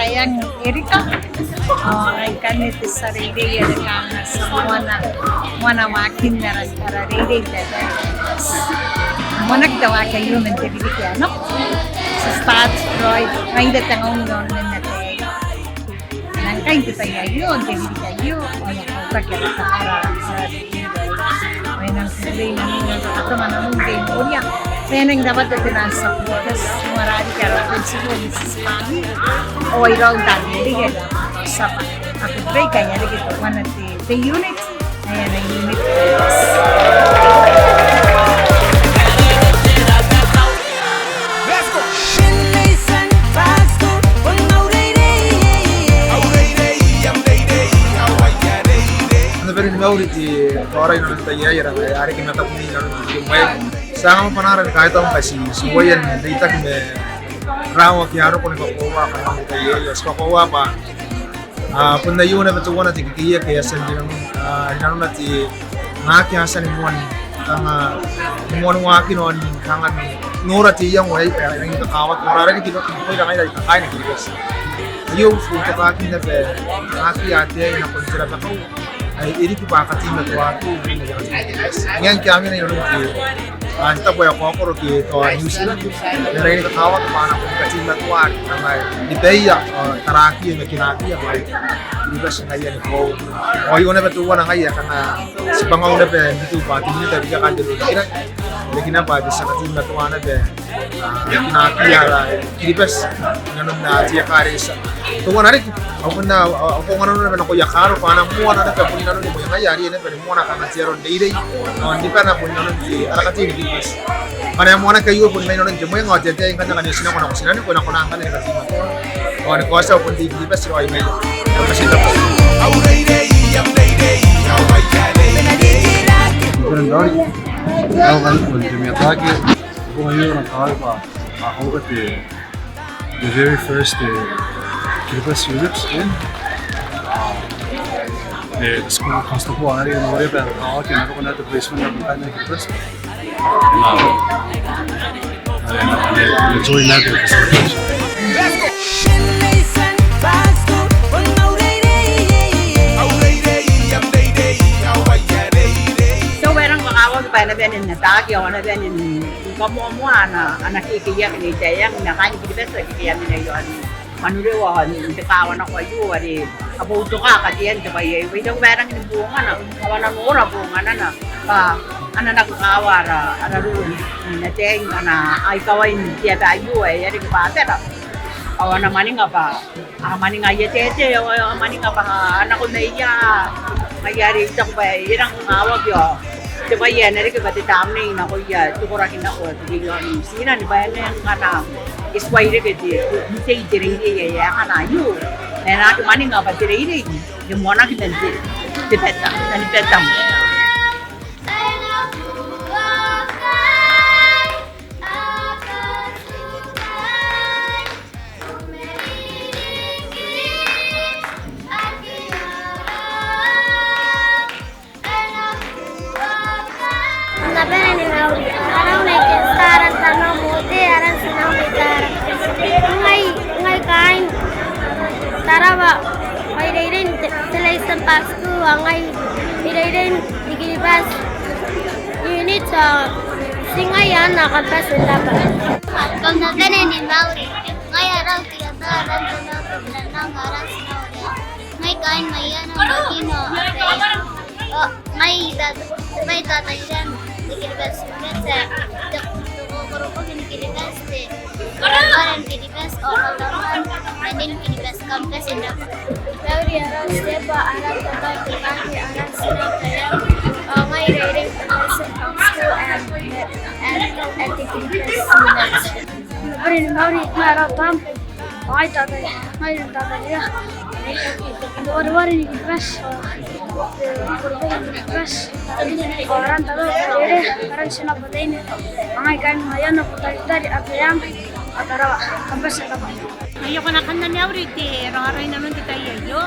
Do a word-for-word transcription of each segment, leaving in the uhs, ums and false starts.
Iai Erika, ao ngkanne te tia reirei are kanga ti a moana, moana waakin ara, ara reirei n te tai. Moanaki te waaki aio man te ririki ae nako. Ti start raoi, raoi n te tengaun inanon te tai. Ngkai n te tai aio, n te ririki aio, ao e a kaukaki ara, ara, ara Ao e nang kukurei nanon, e nang katoka nanon te noria. E nang rabwa te nang support. Ti a manga riki ara principal, Missus Pagi. Ao e raun tani riki ara sapa. A kukurei ngkai e a riki teuana te, te unit. Ae ana unit. Ana bane ni mauri te raoiroi inanon te tai aei, ara, are e reke mataku inanon te tai aei. Ti a manga bane ni kaitau ngkai ti, ti uaia n reitaki ma rawa ke a roko ni kakoaua kanoan te tai aei, ao ti kakoaua bwa a, bon aio naba teuana te kekeiaki ae a tia n rinanona, a, rinanona te naake a tia ni moan, kanga, moan waaki ao ni kanga n nora te iango ae, ae, ae rangi ni kakawaki, ao a riki naba, bwa ngaira kaain Kiribati. Aio boutokakin naba naake a ataia nakon te rabakau ae e riki bwa a kateimatoaaki. Ngaia ngke a mena inanon te, a, n tabo ae kaokoro ke tao New Zealand, e rangi ni kakawaki bwa a na bon kateimatoa, a, ni baia, a, tarakiia ma kinaakiia bwa Kiribati ngaia ni koaua. Ao aio naba teuana ngaia kanga ti bangao naba n tiku bwa te Minita riki ae kaain te roro n rikirake, e riki naba bwa te tia kateimatoa naba, a, kinaakiia ara Kiribati inanon, a, te Ekaretia. Teuana riki, ao bon, a, a, a kaonganano naba nakoia kaaro bwa a na moana naba bon inanoni mwengaia, are naba ni moana kanga te aro n reirei ao n ribana bon inanon te, ara katei ni Kiribati. Ngkana e moanaki aio bon mai nanon te mwenga ao te ataei ngkanne ngkana e otinako nako tinaniku, e na kona ngkanne ni kateimatoa ao ni kaotia bon te I-Kiribati raoi mai. Au reirei, au reirei, au reirei. Au reirei, au reirei, au reirei. Au reirei, au reirei, au reirei. Au reirei, au reirei, au reirei. The very first, uh, Kiribati unit in, uh, the school constable, I don't know whatever, how can I recognize the placement of the Kiribati? And, uh, and, and, and join that with the celebration. So, e rang kakawaki bwa e na bane n ataaki ao e na bane ni kamoamoa ana, ana kekeiaki Nei Taeang ma kaain Kiribati ake a mena iaon Manurewa ao n te kaawa nako aio are a boutoka katean te bwai aei. Bwa I taku bwa e rangi ni bongana ao a na nora bonganana bwa a na nako kaawa ara, ara roro n ataei ngkana a ikawai n te aba aio ae e a reke bwa abara. Ao a na mwaninga bwa a mwaninga aia taetae, ao a mwaninga bwa a nako maia. Ngaia are I taku bwa e rang kakawaki ao te bwai ae na reke bwa te tamnei nakoia te koraki nako teuana n tiran bwa e na ngkana e tuai reke te, te, te reirei ae e a kanaio. E na aki mwaninga bwa te reirei e moanaki man te, te bata, man te bata. N na bane ni mauri. Arau Nei Testa, aran tamau Mote, aran tinau Nei Tara. Ngai, ngai kaain Tarawa, ao I reirei n te, te Lesson Park School, ao ngai I reirei n te Kiribati unit, ao ti ngaia ana kampasi n taba. Kam na bane ni mauri. Ngai arau Tiata, aran tamau Tiata, aran tinau Rea. Ngai kaain Maiana, Makino, Apeang. Ao ngai ta, ngai tataira n te Kiribati, te, te, te kokoroko ni Kiribati, te, te kokoroko ni Kiribati, ao kokoroko ni Kiribati, kampasi n taba. Mauri, arau Stephen, aran tamau Tibati, aran tinau Taeang. Ao ngai I reirei n te Lesson Park School and, and, and the Kiribati unit. Mauri, mauri, ngai arau Tam. Ngai tata, ngai tataia n te wareware ni Kiribati, te kokoroko ni Kiribati. Ao aran tamau Tere, aran tinau Bataine. Ao ngai kaain Maiana, Butaritari, Apeang, ao Tarawa, kampasi n taba. Ngaia ko na kan na mauri te raoiroi inanon te tai aio.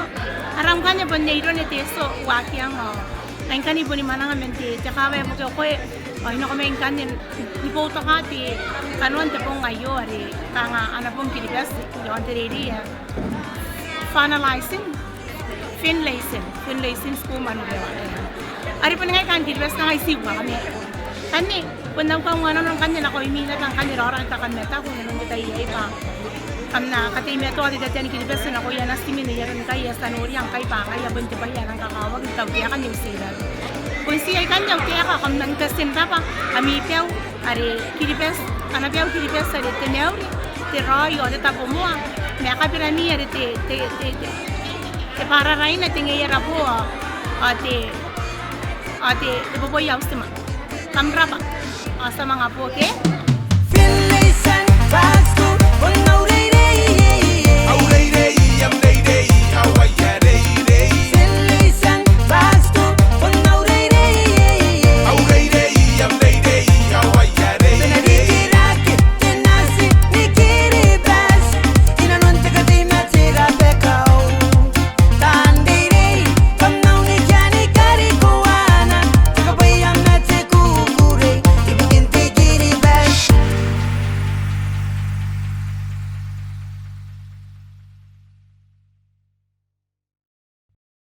Arau ngkanne bon Nei Rone Teso Wakiang. Ngai ngkanne I boni mwananga man te, te kaawa ae Bukekoe. Ao I nako mai ngkanne ni boutoka te kanoan te bong aio are kanga ana bong Kiribati iaon te reirei ae finalizing, finalizing, finalizing school man rewa. Are bon ngai kanga Kiribati ngai ti uaia. Ngkanne bon au kaunga nano ngkanne nakoimi naba ngkanne raora n te kamatebwai n te tai aei bwa kam na kateimatoa te taetae ni Kiribati nakoia natim n aron ngkai ae ti a noria ngkai bwa ngaia bon te bwai ae rang kakawaki n tautaekan New Zealand. Bon ti aikanne au taeka, kam nang bati n rabwa, ami bau are Kiribati, ana bau Kiribati are te mauri, te raoi ao te tabomoa, ma kabirami are te, te, te, te, te bwararaina te ngeiaraboa ao te, ao te, te boboi auti ma. Kam rabwa, ao ti a manga boo ke. Finlayson Park School, bon au